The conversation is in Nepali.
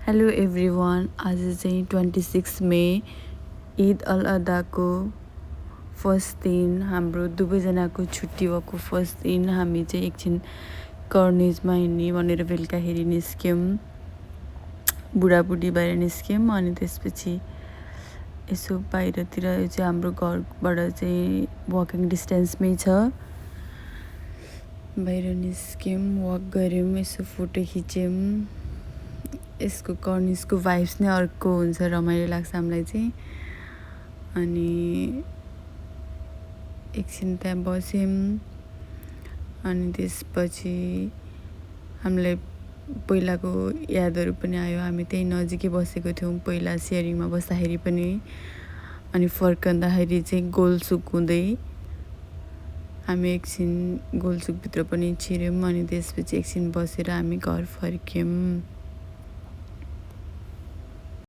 हेलो एभ्रिवान, आज चाहिँ 26 मे ईद अल अदाको फर्स्ट दिन, हाम्रो दुवैजनाको छुट्टी भएको फर्स्ट दिन। हामी चाहिँ एकछिन कर्नेजमा हिँड्ने भनेर बेलुकाखेरि निस्क्यौँ, बुढाबुढी बाहिर निस्क्यौँ। अनि त्यसपछि यसो बाहिरतिर, यो चाहिँ हाम्रो घरबाट चाहिँ वकिङ डिस्टेन्समै छ। बाहिर निस्क्यौँ, वक गऱ्यौँ, यसो फोटो खिच्यौँ। यसको कर्निसको भाइब्स नै अर्को हुन्छ, रमाइलो लाग्छ हामीलाई चाहिँ। अनि एकछिन त्यहाँ बस्यौँ। अनि त्यसपछि हामीलाई पहिलाको यादहरू पनि आयो। हामी त्यही नजिकै बसेको थियौँ पहिला सेयरिङमा बस्दाखेरि पनि। अनि फर्कँदाखेरि चाहिँ गोलसुक हुँदै हामी एकछिन गोलसुकभित्र पनि छिर्यौँ। अनि त्यसपछि एकछिन बसेर हामी घर फर्क्यौँ।